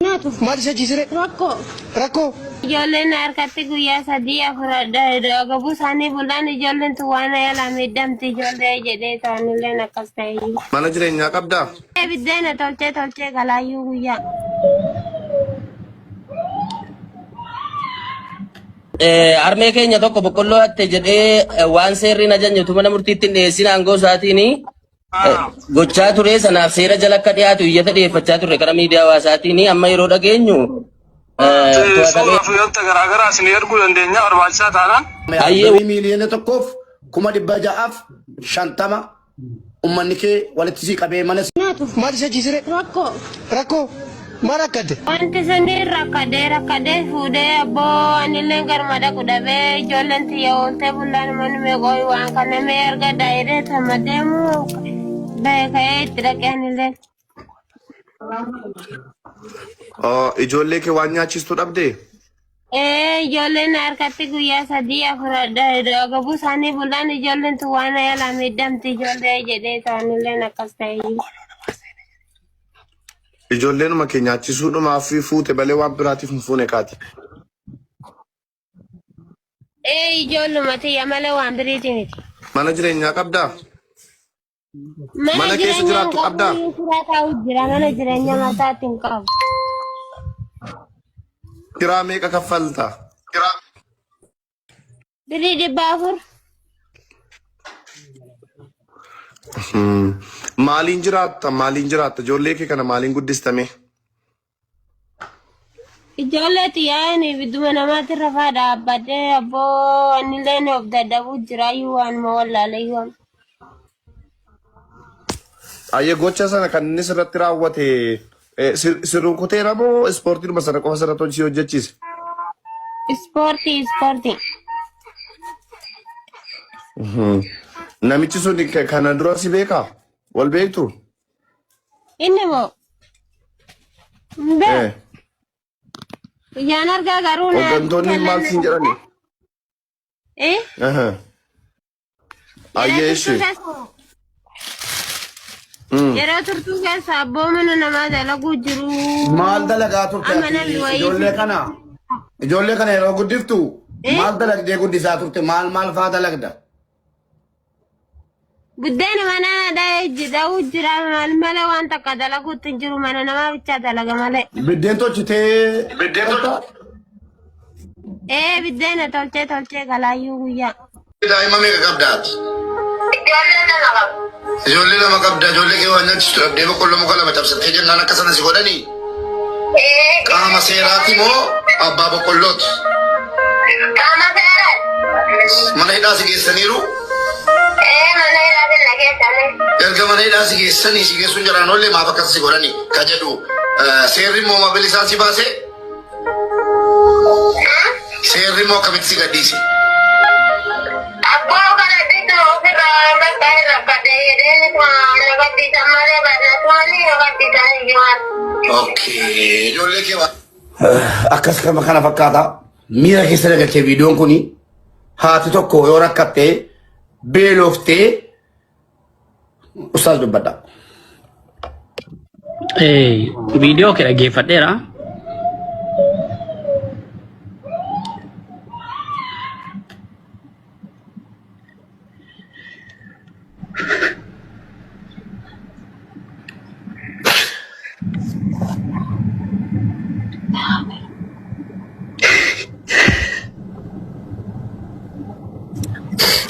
Nyaatu. Maal isa jisire? Rakkoo. Rakkoo. Ijoolleen harkatti guyyaa sadii afur agabuu isaanii bulaan ijoolleen tun waan yaalaa miidhamti ijoollee jedhee isaanilleen akkas ta'e. Mana jireenyaa qabdaa? Biddeena tolchee tolchee galaayyuu guyyaa. Harmee keenya tokko boqqolloo hatte jedhee waan seerri hin ajajne utuu mana murtiitti hin dhiyeessin aangoo isaatiin gochaa ture sanaaf seera jala akka dhiyaatu iyyata dhiyeeffachaa turre karaa miidiyaa hawaasaatiin amma yeroo dhageenyu to'atamee Suuraa fi wanta garaagaraa isin erguu dandeenya barbaachisaa taanaan. Hayyee. Birrii 1,650,000 ummanni kee walitti sii qabee mana Nyaatu. Maal isa jisire? Rakkoo. Rakkoo. Maal rakkate? Wanti suni rakkadee rakkadee fuudhee abboo anillee garma dhaqu dhabee ijoolleen tiyya ooltee bullaan manni meeqooyi waan kana mee argadha jedhee tama deemu ba'e ka'ee itti dhaqee anillee. Oh, Ijoollee kee waan nyaachistu dhabdee? Ee ijoolleen harkatti guyyaa sadii afur agabuu isaanii bullaan ijoolleen tun waan yaalaa miidhamti ijoollee jedhee isaanilleen akkas ta'e. Ijoolleenuma kee nyaachisuudhumaaf fuute malee waan biraatiif hin fuune kaati. Ee ijoolluma tiyya malee waan biriiti miti. Mana jireenyaa qabdaa? Mana Mana keessa jireenyaa hin jiraattu qabu qabdaa? kiraa taa'u jira mana jireenyaa mataatti hin qabu. Kiraa meeqa kaffalta? Birrii 400. Maaliin jiraatta? Maaliin jiraatta? Ijoollee kee kana maaliin guddistame? Ijoollee xiyyaa'een ibidduma namaatti rafaa dhaabbadhee abboo anillee of dadhabuu jiraayyuu waanuma wallaaleyyuu amma. Ayyee gocha sana kan inni sirratti raawwate si rukuteera moo ispoortiidhuma sana qofa sirratti hojii hojjechiise? Ispoortii ispoortii. Namichi sun kana dura si beekaa? Wal beektu? Inni moo? Hin beeku. Ijaan argaa garuu na Hooggantoonni maal siin jedhani? Eh? Aha. Yeroo Ayyee turtuu ishee. keessa yeroo turtuu keessa abboo mana namaa dalaguu jiru. Maal dalagaa turte Amma ati namni wayii ijoollee kana? Ijoollee kana yeroo guddiftu Eh? maal dalagdee guddisaa turte? Maal maal faa dalagda? Buddeena mana dha'uu jira maal malee waan takka dalaguutti hin jiru mana namaa bichaa dalaga malee. Biddeen tolchitee tolta? Ee biddeena tolchee tolchee galaayyuu guyyaa. Daa'ima meeqa qabda ati? Ijoollee lama qaba. Ijoollee lama qabda. Ijoollee kee waan nyaachistu dhabdee boqqolloo muka lama cabsattee jennaan akka sana si godhanii? Qaama seeraati moo abbaa boqqollooti? Qaama seeraati. Mana hidhaa si geessaniiru? Ee mana hidhaatiin na geessanii. Erga mana hidhaa si geessanii si geessuun jaraan oollee maaf akkas si godhanii ka jedhu seerri immoo ma bilisaan si baase? Seerri immoo akkamitti si gadhiise? Abbaa kana bitu ofirraa bakka hin rakkate jedhee na gadhiisan malee badhaatumaanii na gadhiisan jiran. Okay. Ijoollee kee waan. Akkas kama kana fakkaata. Miira keessa dagalchee viidiyoon kuni haati tokko yoo rakkattee beeloftee ustaas dubbadha. Viidiyoo kee dhaggeeffadheera.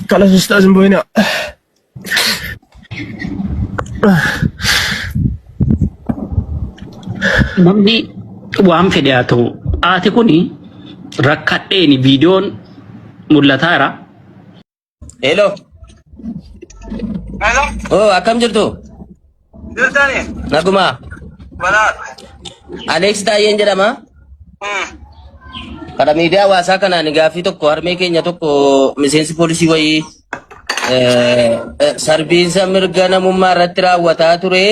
Kalas ustaz hin boo'inaa. Namni waan fedhe haa ta'u haati kuni rakkadheeni viidiyoon mul'ataa jira. Hello. Hello, Oh, akkam jirtu? jirtani? Naguma. Balaa. Aleeks Taayyeen jedhama. Karaa miidiyaa hawaasaa kanaan gaaffii tokko harmee keenya tokko miseensi poolisii wayii sarbiinsa mirga namummaa irratti raawwataa ture.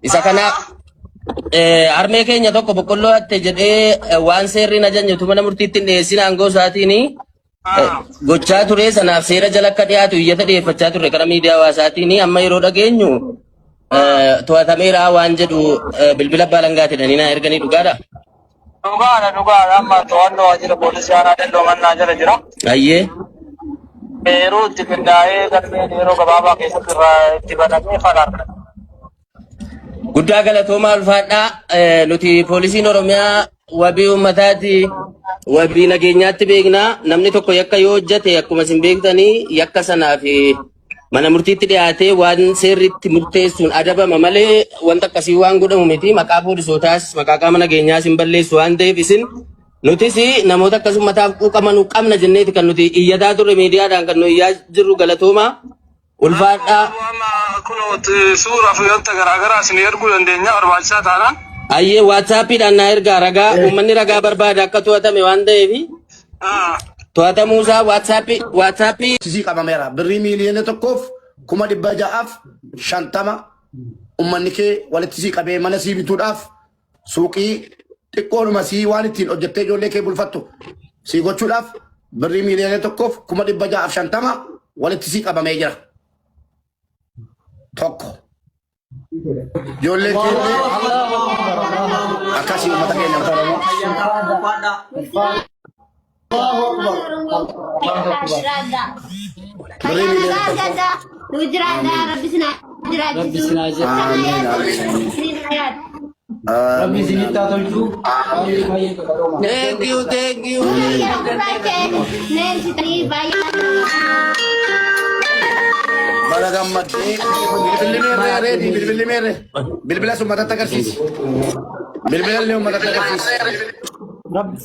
Isa kana harmee keenya tokko boqqolloo hatte jedhee waan seerri hin ajajne utuu mana murtiitti hin dhiyeessin aangoo isaatiin gochaa ture sanaaf seera jala akka dhiyaatu iyyata dhiyeeffachaa turre karaa miidiyaa hawaasaatiin amma yeroo dhageenyu To'atameera waan jedhu bilbila abbaa alangaati jedhanii naa erganii dhugaadha. Dhugaadha dhugaadha amma to'annoo waajjira poolisii aanaa dalloo mannaa jala jira. Ayyee. Yeroo itti qindaa'ee galmeen yeroo gabaabaa keessatti irraa itti banamee fala argata. Guddaa galatoomaa ulfaadhaa. Nuti poolisiin Oromiyaa wabii uummataati. Wabii nageenyaatti beekna. Namni tokko yakka yoo hojjete akkuma isin beektanii yakka sanaaf mana murtiitti dhiyaatee waan seerri itti murteessuun adabama malee wanta akkasii waan godhamu miti. Maqaa poolisootaas maqaa qaama nageenyaas hin balleessu waan ta'eef isin nutis namoota akkas uummataaf quuqamanu qabna jenneeti kan nuti iyyataa turre miidiyaadhaan kan nu iyyaa jirru galatoomaa ulfaadhaa. Amma kunoo suuraa fi wanta garaagaraa isin erguu dandeenya barbaachisaa taanaan. Ayyee waatsaappiidhaan naa ergaa ragaa uummanni ragaa barbaada akka to'atame waan ta'eef to'atamuu isaa waatsaappii waatsaappii Sisii qabameera. Birrii 1,650,000 uummanni kee walitti sii qabee mana sii bituudhaaf suuqii xiqqoodhuma sii waan ittiin hojjettee ijoollee kee bulfattu sii gochuudhaaf birrii 1,650,000 walitti sii qabamee jira. Tokko. Ijoolleen keellee akkasii uummata keenya uummata Oromoo. Birrii miiliyoona tokko. Amiin amiin. Rabbi isinitti haa tolchu. Baay'ee baay'ee galatoomaa. Thank you, thank you. Baga gammaddee bilbilli meerree reedi bilbilli meerree bilbila sun uummatatti agarsiisi. Bilbila illee uummatatti agarsiisi. Rabbi.